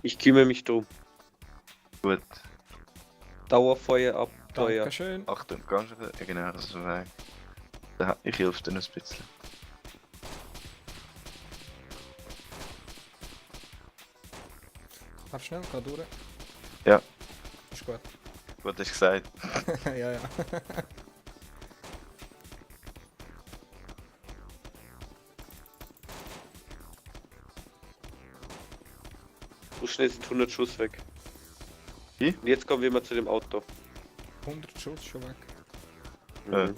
Ich kümmere mich drum. Gut. Dauerfeuer, Abfeuer. Dankeschön. Achtung, ganz genau, das ist weg. Ich helfe dir ein bisschen. Lauf schnell, geh durch. Ja. Ist gut. Gut, hast du gesagt. Ja, ja. So schnell sind 100 Schuss weg. Wie? Und jetzt kommen wir mal zu dem Auto. 100 Schuss schon weg. Ja.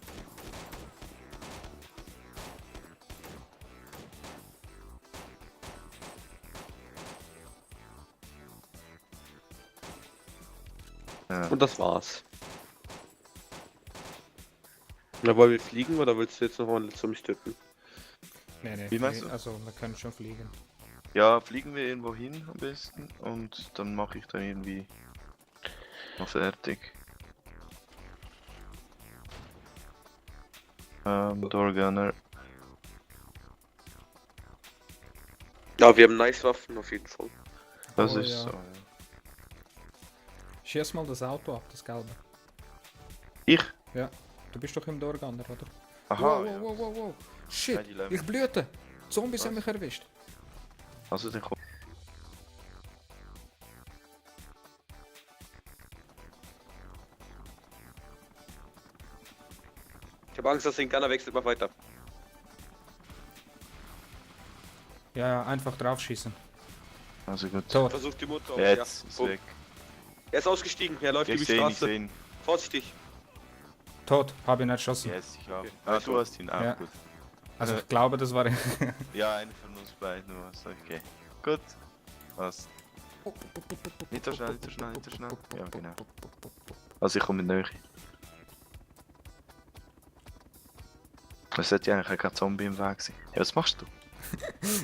Ja. Und das war's. Na, wollen wir fliegen oder willst du jetzt noch mal zu mich tippen? Nee, Wie meinst du? Also, wir können schon fliegen. Ja, fliegen wir irgendwo hin am besten und dann mache ich dann irgendwie noch fertig. Doorgunner. Ja, wir haben nice Waffen auf jeden Fall. Das Oh, ist ja. so. Ja. Schieß mal das Auto ab, das gelbe. Ich? Ja. Du bist doch im Doorgunner, oder? Aha. Wow, Ja. wow. Shit, Nein, die leben. ich blühte. Zombies Was? haben mich erwischt. Also dann kommt. Ich habe Angst, dass den Gunner wechselt, mach weiter. Ja, einfach draufschießen. Also gut. So, Versucht die Mutter aus, Jetzt ja. ist Oh, weg. er ist ausgestiegen, er läuft über Ich die sehe ihn, ich Straße. sehe ihn. Vorsichtig. tot, hab ihn erschossen. Yes, ich habe. Okay. Ah, du hast ihn auch, Ja. gut. Also ich glaube, das war... Ja, einer von uns beiden war es. Okay. Gut. Was? Nicht so schnell, nicht so schnell, nicht so schnell. Ja, genau. Also ich komme mit Nähe. Es sollte ja eigentlich kein Zombie im Weg sein. Ja, was machst du?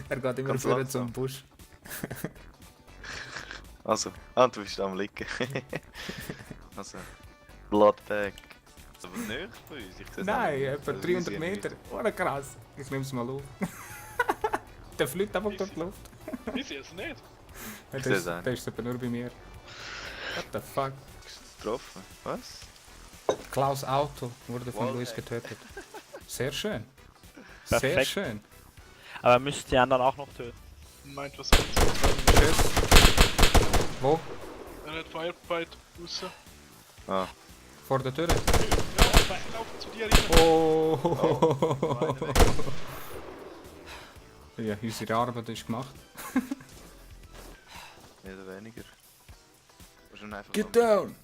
Er geht immer Ganz vorher langsam. zum Busch. Also, du bist am Liegen. Also, Bloodpack. Ist aber nicht von uns. Ich seh's Nein, nicht. etwa Also, 300 wir Meter. sehen Oh, krass. Ich nehm's mal auf. Der fliegt einfach durch die Luft. Ich sehe es nicht. Ja, Ich der, seh's auch ist, der ist aber nur bei mir. What the fuck? nicht. Getroffen. Was? Klaus Auto wurde von Wallhack. Luis getötet. Sehr schön. Sehr Perfekt. schön. Aber müsst die anderen auch noch töten. Meint was sonst. Tschüss. Wo? Er hat Firefight raus. Ah, Vor der Tür? Ja, laufen zu dir rein. Oh. Ja, unsere Arbeit ist gemacht. mehr oder weniger. Wahrscheinlich einfach Get noch- down!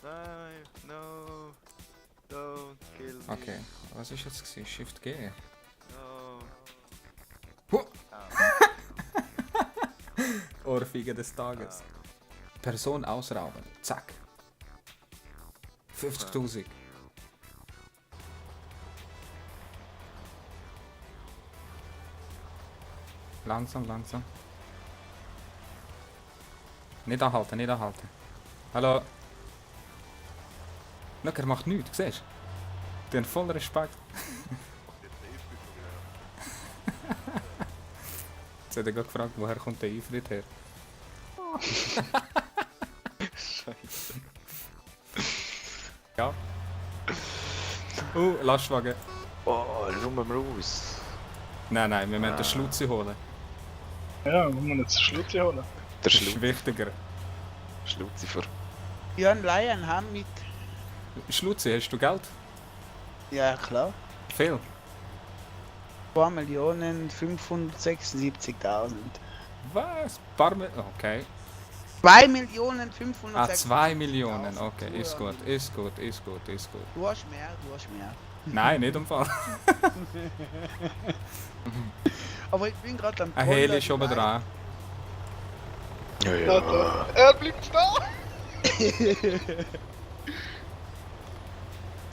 Nein, no. Don't kill me. Okay, was ist jetzt gewesen? Shift G. No. Huh. Ah. Ohrfeige des Tages. Person ausrauben. Zack. 50.000. Langsam, langsam. Nicht anhalten, nicht anhalten. Hallo. Schau, er macht nichts, siehst du? Die haben voll Respekt. Jetzt hat er gerade gefragt, woher kommt der Eifried her? Scheiße. Ja. Lastwagen. Oh, rum am raus. Nein, wir müssen den Schlutzi holen. Ja, wir müssen jetzt Schluss holen. Der Das ist wichtiger. Schlutzi vor. Ja, ein Laien haben mit. Schlutzi, hast du Geld? Ja, klar. Viel. 2.576.000. Was? Paar Okay. 2.576.000. Ah, 2 Millionen. Okay, ist gut, ist gut. Du hast mehr. Nein, nicht im Fall. Aber ich bin gerade am Ein Heli ist oben dran. Ja, Er bleibt da!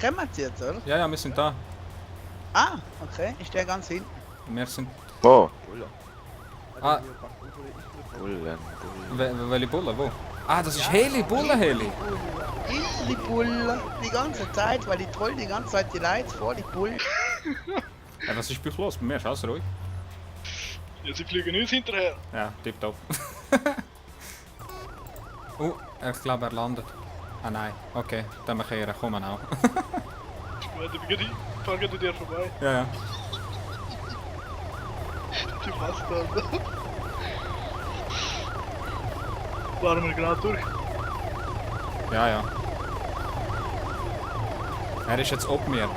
Kommen Sie jetzt, oder? Ja, wir sind da. Ah, okay. Ich stehe ganz hinten. Wir sind. Oh. Ah, Bullen. welche Bulle? Wo? Ah, das ist Heli, Bullen-Heli. Ich die Bulle die ganze Zeit, weil ich troll die ganze Zeit die Leute vor die Bulle. Ja, was ist bei euch los? Bei mir ist alles ruhig. Ja, sie fliegen uns hinterher. Ja, tipptopp. Oh, ich glaube er landet. Ah nein, okay, dann wir kehren, kommen auch. Gut, ich fahr gerade an dir vorbei. Ja, ja. Du Bastard. Fahren wir gerade durch. Ja, ja. Er ist jetzt ob mir.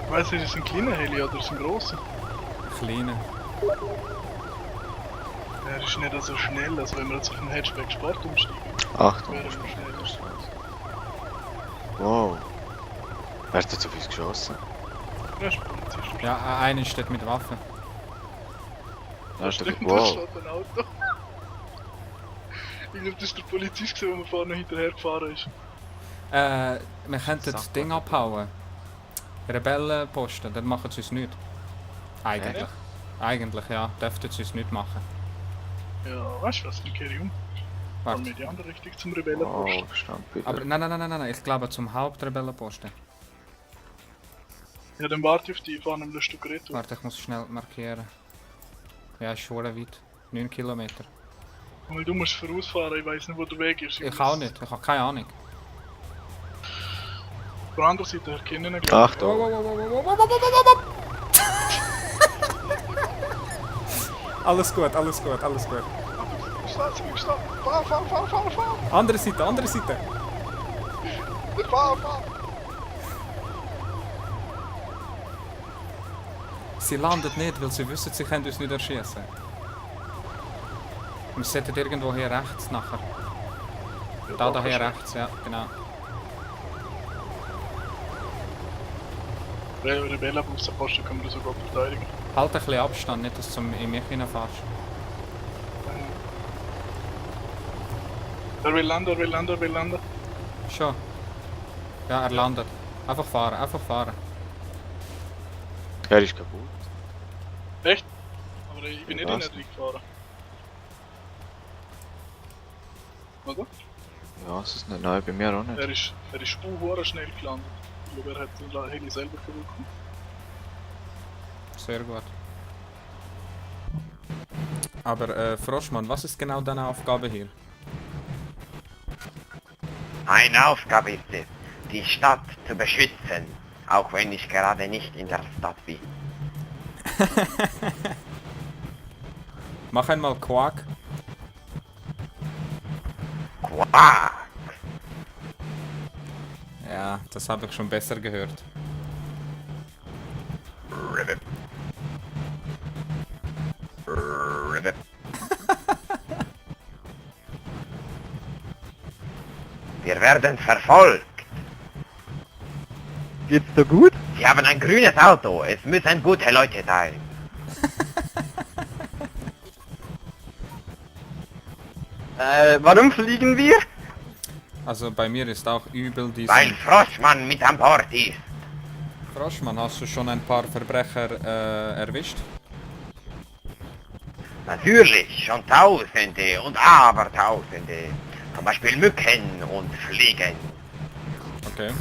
Ich weiss nicht, ist es ein kleiner Heli oder ist es ein grosser? Kleine. Er ist nicht so schnell, also wenn wir jetzt auf den Hatchback Sport umsteigen, Achtung. wäre er schneller. Wow. Wer hat jetzt auf uns geschossen? Ja, ist ein Polizist. Ja, einer steht mit Waffe. Ja, Stimmt, da wow. steht ein Auto. Ich glaube, das ist der Polizist, der mir vorne hinterher gefahren ist. Wir könnten das Ding abhauen. Rebellenposten, dann machen sie es nicht. Eigentlich. Eigentlich, ja. Dürften sie es nicht machen. Ja, weißt du was, dann kehre ich um. Fahren Warte. wir in die andere Richtung zum Rebellenposten. Wow, Verstand bitte. Aber nein, ich glaube zum Hauptrebellenposten. Ja, dann warte ich auf die, fahren wir ein Stück retour. Warte, ich muss schnell markieren. Ja, ist schon weit. 9 Kilometer. Weil du musst vorausfahren, ich weiss nicht, wo der Weg ist. Ich auch nicht, ich habe keine Ahnung. Von der anderen Seite erkennen, glaube ich. Achtung. Alles gut, alles gut, alles gut. Stopp! Fahr! Andere Seite, andere Seite. Fahr! Sie landet nicht, weil sie wissen, sie können uns nicht erschießen. Wir sollten irgendwo hier rechts nachher. Da hier rechts, ja, genau. Rebellenposten können wir sogar verteidigen. Halt ein bisschen Abstand, nicht dass du in mich hineinfährst. Er will landen. Schon. Ja, er landet. Einfach fahren, einfach fahren. Er ist kaputt. Echt? Aber ich bin nicht in Was? den gefahren. Oder? Ja, es ist nicht. Nein, bei mir auch nicht. Er ist schnell gelandet. Ich glaube, er hat den Heli selber verrückt. Sehr gut. Aber Froschmann, was ist genau deine Aufgabe hier? Meine Aufgabe ist es, die Stadt zu beschützen, auch wenn ich gerade nicht in der Stadt bin. Mach einmal Quark. Quack! Ja, das habe ich schon besser gehört. Ribbit. Ribbit. Wir werden verfolgt. Geht's dir gut? Sie haben ein grünes Auto. Es müssen gute Leute sein. Warum fliegen wir? Also bei mir ist auch übel Weil diesen... Froschmann mit an Bord ist. Froschmann, hast du schon ein paar Verbrecher erwischt? Natürlich, schon Tausende und Abertausende. Zum Beispiel Mücken und Fliegen. Okay.